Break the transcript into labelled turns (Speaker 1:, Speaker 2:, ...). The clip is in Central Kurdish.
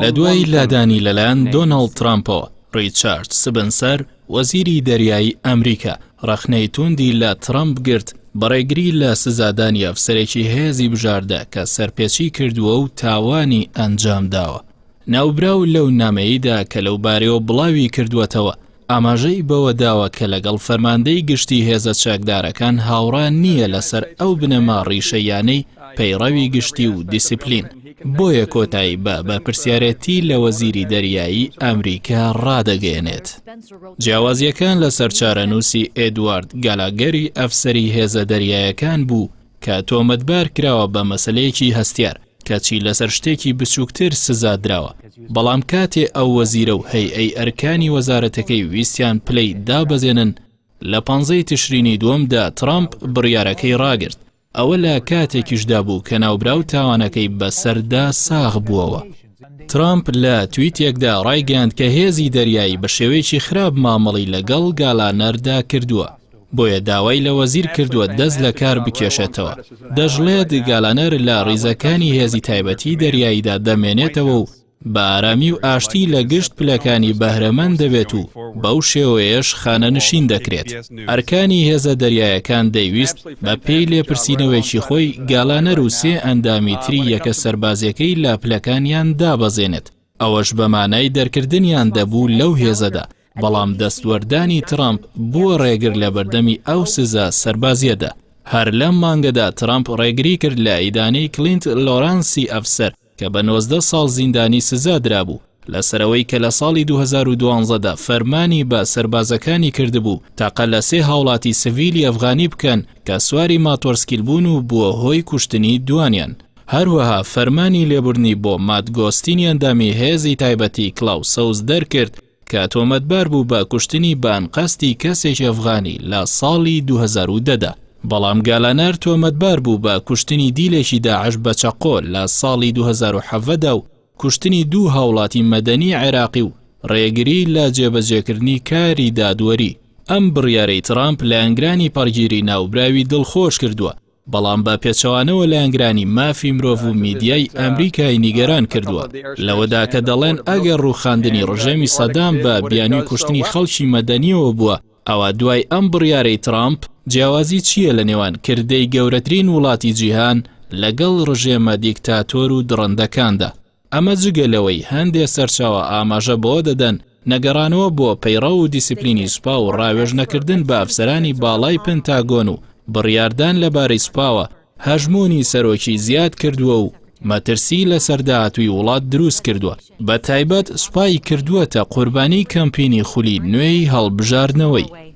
Speaker 1: لە دوای لادانی لەلایەن دۆناڵد ترامپەوە، ڕیچارد سبنسەر، وەزیری دەریایی ئەمریکا، ڕەخنەی تووندی لە ترەمپ گرت بە ڕێگری لە سزادانی ئەفسەرێکی هێزی بژاردە کە سەرپێچی کردووە و تاوانی ئەنجامداوە. ناوبراو لەو نامەیەیدا کە لەوبارەیەوە بڵاوی کردووەتەوە، ئاماژەی بەوە داوە کە لەگەڵ فەرماندەی گشتی هێزە چەکدارەکان هاوڕا نییە لەسەر ئەو بنەما ڕیشەییانەی پەیڕەوی گشتی و دیسیپلین، بۆیە کۆتایی بە بەرپرسیارێتی لە وەزیری دەریایی ئەمریکا ڕادەگەیەنێت. جیاوازییەکان لەسەر چارەنووسی ئێدوارد گالاگەری ئەفسەری هێزە دەریایەکان بوو کە تۆمەتبار کراوە بە مەسەلەیەکی هەستیار، کەچی لەسەر شتێکی بچووکتر سزا دراوە، بەڵام کاتێ ئەو وەزیرە و هەیئەی ئەرکانی وەزارەتەکەی ویستیان پلەی دابەزێنن، لە پانزەی تشرینی دووەمدا ترەمپ بڕیارەکەی ڕاگرت، ئەوە لە کاتێکیشدا بوو کە ناوبراو تاوانەکەی بەسەردا ساغ بووەوە. ترەمپ لە تویتێکدا ڕایگەیاند کە هێزی دەریایی بە شێوەیەکی خراپ مامەڵەی لەگەڵ گالانەردا کردووە، بۆیە داوای لە وەزیر کردووە دەست لە کار بکێشێتەوە. دەشڵێت، گالانەر لە ڕیزەکانی هێزی تایبەتی دەریاییدا دەمێنێتەوە و بە ئارامی و ئاشتی لە گشت پلەکانی بەهرەمەند دەبێت و بەو شێوەیەش خانەنشین دەکرێت. ئەرکانی هێزە دەریایەکان دەیویست بە پێی لێپرسینەوەیەکی خۆی گالانەر و سێ ئەندامی تری یەکە سەربازیەکەی لە پلەکانیان دابەزێنێت، ئەوەش بە مانای دەرکردنیان دەبوو لەو هێزەدا، بەڵام دەستوەردانی ترەمپ بووە ڕێگر لەبەردەمی ئەو سزا سەربازیەدا. هەر لەم مانگەدا ترەمپ ڕێگری کرد لە ئیدانەی کلینت لۆرانسی ئەفسەر کە بە 19 ساڵ زیندانی سزا درابوو لەسەر ئەوەی کە لە ساڵی 2012 دا فەرمانی بە سەربازەکانی کردبوو تەقە لە سێ هاوڵاتی سڤیلی ئەفغانی بکەن کە سواری ماتۆرسکیل بوون و بووە هۆی کوشتنی دوانیان. هەروەها فەرمانی لێبوردنی بۆ مات گۆستینی ئەندامی هێزی تایبەتی کڵاو سەوز دەرکرد کە تۆمەتبار بوو بە کوشتنی بە ئەنقەستی کەسێکی ئەفغانی لە ساڵی 2010 دا. بەڵام گالانەر تۆمەتبار بوو بە کوشتنی دیلێکی داعش بە چەقۆ لە ساڵی 2017 دا و کوشتنی دوو هاوڵاتی مەدەنی عێراقی و ڕێگری لە جێبەجێکردنی کاری دادوەری. ئەم بڕیارەی ترامپ لایەنگرانی پەڕگیری ناوبراوی دڵخۆش کردووە، بەڵام بە پێچەوانەوە لایەنگرانی مافی مرۆڤ و میدیای ئەمریکای نیگەران کردووە لەوەدا کە دەڵێن ئەگەر ڕووخاندنی ڕژێمی سەدام بە بیانووی کوشتنی خەڵکی مەدەنیەوە بووە ئەوا دوای ئەم بڕیارەی ترامپ جیاوازی چییە لە نێوان کردەی گەورەترین وڵاتی جیهان لەگەڵ ڕژێمە دیکتاتۆر و دڕندەکاندا. ئەمە جگە لەوەی هەندێ سەرچاوە ئاماژە بەوە دەدەن نەگەڕانەوە بۆ پەیڕەو و دیسپلینی سوپا و ڕاوێژ نەکردن بە ئەفسەرانی باڵای پنتاگۆن و بڕیاردان لەبارەی سوپاوە هەژموونی سەرۆکی زیاد کردووە و مەترسی لەسەر داهاتووی وڵات دروست کردووە، بەتایبەت سوپای کردووەتە قوربانی کەمپینی خولی نوێی هەڵبژاردنەوەی.